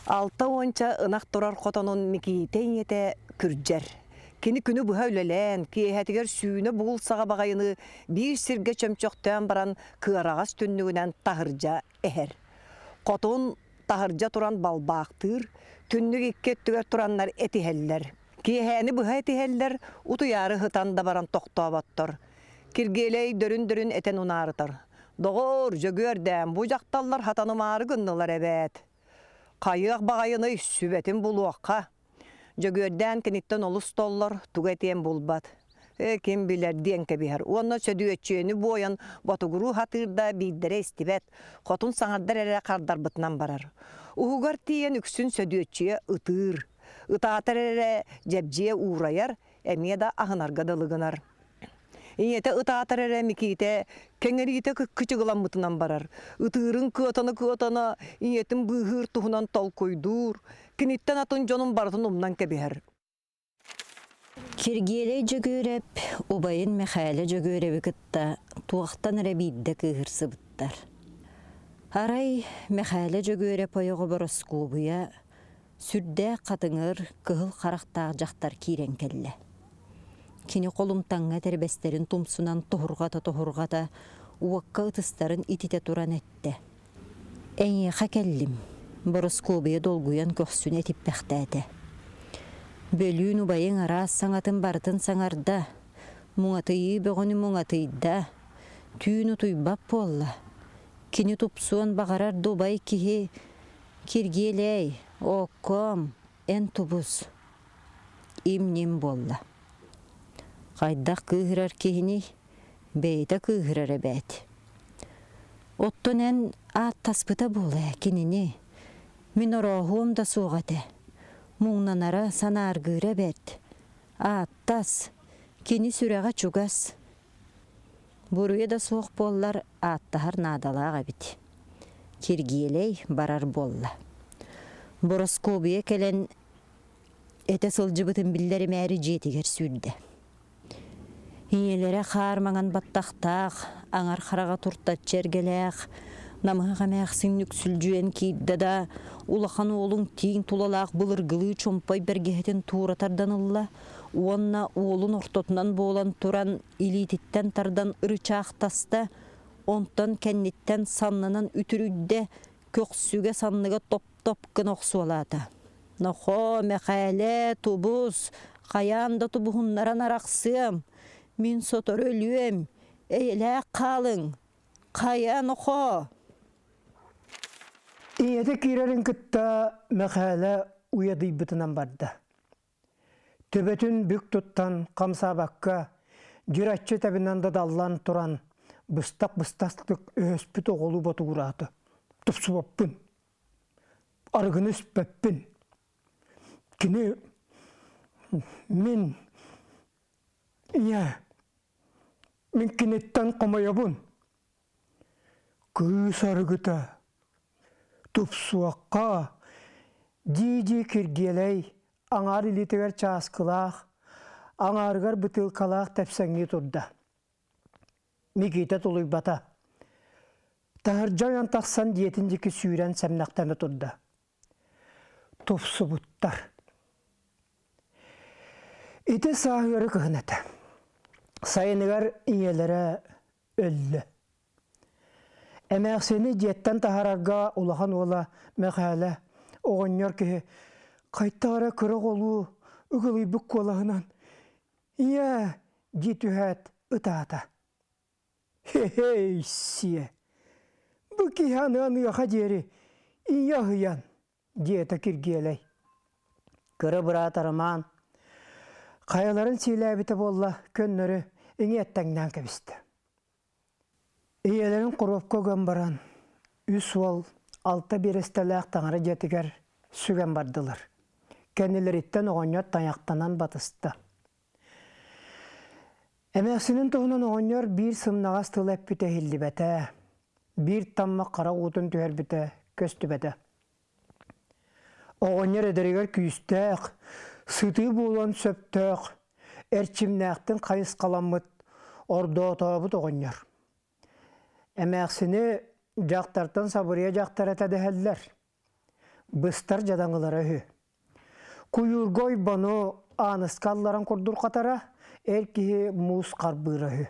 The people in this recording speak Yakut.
Алта уонча ынах турар хотонун Микиитэ ийэтэ күрдьэр. Кини күнү быһа үлэлээн, киэһэтигэр сүүнэ бугул саҕа баҕайыны биир сиргэ чөмчөхтөөн баран кыараҕас түннүгүнэн таһырдьа эһэр. Хотун таһырдьа туран балбаахтыыр, түннүк икки өттүгэр тураннар этиһэллэр. Киэһээни быһа этиһэллэр, утуйаары сытан да баран тохтооботтор. Киргиэлэй дөрүн-дөрүн этэн унаарытар. Доҕоор, Дьөгүөрдээн, бу дьахталлар хатанымаары гыннылар эбээт. Хайыах баҕайыный, сүбэтин булуохха. Дьөгүөрдээн киниттэн олус толлор, тугу этиэн булбат. Ээ, ким билэр диэн кэбиһэр уонна сөдүөччүйэни буойан ботугуруу сатыыр да биирдэрэ истибэт, хотун саҥардар эрэ хардарбытынан барар. Уһугар тиийэн үксүн сөдүөччүйэ ытыыр. Ытаатар эрэ дьэбдьиэ уурайар, эмиэ да аһынарга дылы гынар. Ийэтэ ытаатар эрэ Микиитэ кэҥэриитэ кычыгыламмытынан барар. Ытыырын кыатана-кыатана ийэтин быыһыыр туһунан толкуйдуур, киниттэн атын дьонун барытын умнан кэбиһэр. Киргиэлэй Дьөгүөрэп убайын Мэхээлэ Дьөгүөрэби кытта туохтан эрэ биирдэ кыыһырсыбыттар. Арай Мэхээлэ Дьөгүөрэп ойоҕо Бороскуобуйа Сүрдээх хатыҥыр, кыһыл харахтаах дьахтар киирэн кэллэ. Кини холумтаҥҥа этэрбэстэрин тумсунан тоһурҕата-тоһурҕата, уокка ытыстарын ититэ туран эттэ: «Эйиэхэ кэллим» Бороскуобуйа долгуйан көхсүн этиппэхтээтэ. Бөлүүн убайыҥ араас саҥатын барытын саҥарда, муҥатыйыы бөҕөнү муҥатыйда, түүн утуйбат буолла. Кини тупсуон баҕарар да убай киһи Киргиэлэй, оокком, эн тубус. Им-ньим буолла. Хайдах кыыһырар киһиний? Бэйэтэ кыыһырар эбээт. Оттон эн ааттаспыта буолаа кинини. Мин орооһуом да суох этэ. Муҥнанара, санааргыыра бэрт. Ааттас. Кини сүрэҕэ чугас. Буруйа да суох буоллар, ааттаһар наадалаах эбит. Киргиэлэй барар буолла. Бороскуобуйа кэлэн этэ сылдьыбытын биллэримээри дьиэтигэр сүүрдэ. Ийэлэрэ хаар маҥан баттахтаах, аҥар хараҕа туртаччы эргэлээх, намыһах эмээхсин нүксүлдьүйэн киирдэ да, улахан уолуҥ тииҥ тулалаах былыргылыы чомпой бэргэһэтин туура тардан ылла уонна уолун ортотунан буолан туран илиититтэн тардан ырычаахтаста, онтон кэнниттэн саннынан үтүрүйдэ, көхсүгэ санныга топ-топ гына охсуолаата. Нохоо, Мэхээлэ, тубус, хайаан да тубуһуннаран арахсыам, мин сотору өлүөм, эйэлээх хаалыҥ, хайа, нохоо? Ийэтэ киирэрин кытта Мэхээлэ уйадыйбытынан барда. Төбөтүн бүк туттан, хамсаабакка, дьүраччы тэбинэн дадаллан туран, быстах-быстастык өһөспүт оҕолуу ботугураата. Тупсубаппын. Арыгыны испэппин. Кини мин ийэ мин киниттэн хомойобун. Кыыс арыгыта тупсуохха дии-дии Киргиэлэй аҥаар илиитигэр чааскылаах, аҥаарыгар бытыылкалаах тэпсэҥнии турда. Микиитэ тулуйбата. Таһырдьа ойон тахсан дьиэтин диэки сүүрэн сэмнэхтэнэ турда. Тупсубуттар. Ити сааһыары кыһын этэ. Сайыныгар ийэлэрэ өллө. Эмээхсини дьиэттэн таһаарарга улахан уола Мэхээлэ оҕонньор киһи хайдах эрэ кыра оҕолуу ыгылыйбыт куолаһынан «Ийээ!» дии түһээт ытаата. «Һэ-һэй-сиэ! Бу киһи аны аныаха диэри ийэ аһыйан!» диэтэ Киргиэлэй. Кыра быраат Арамаан хайаларын сиилээбитэ буолла көннөрү иҥиэттэҥнээн кэбистэ. Ийэлэрин коробка уган баран, үс уол алта биэрэстэлээх таҥара дьиэтигэр сүгэн бардылар. Кэннилэриттэн оҕонньор тайахтанан батыста. Эмээхсинин туһунан оҕонньор биир сымнаҕас тыл эппитэ иһиллибэтэ, биир таммах хара уутун түһэрбитэ көстүбэтэ. Оҕонньор эдэригэр күүстээх, сытыы буолуон сөптөөх, эрчимнээхтин хайысхаламмыт, ордоотообут оҕонньор. Эмээхсини дьахтартан сабырыйа дьахтар этэ дэһэллэр. Быстар дьадаҥылара үһү. Куйуурга ойбону ааныска алларан курдурҕатара, эр киһи муус харбыыра үһү.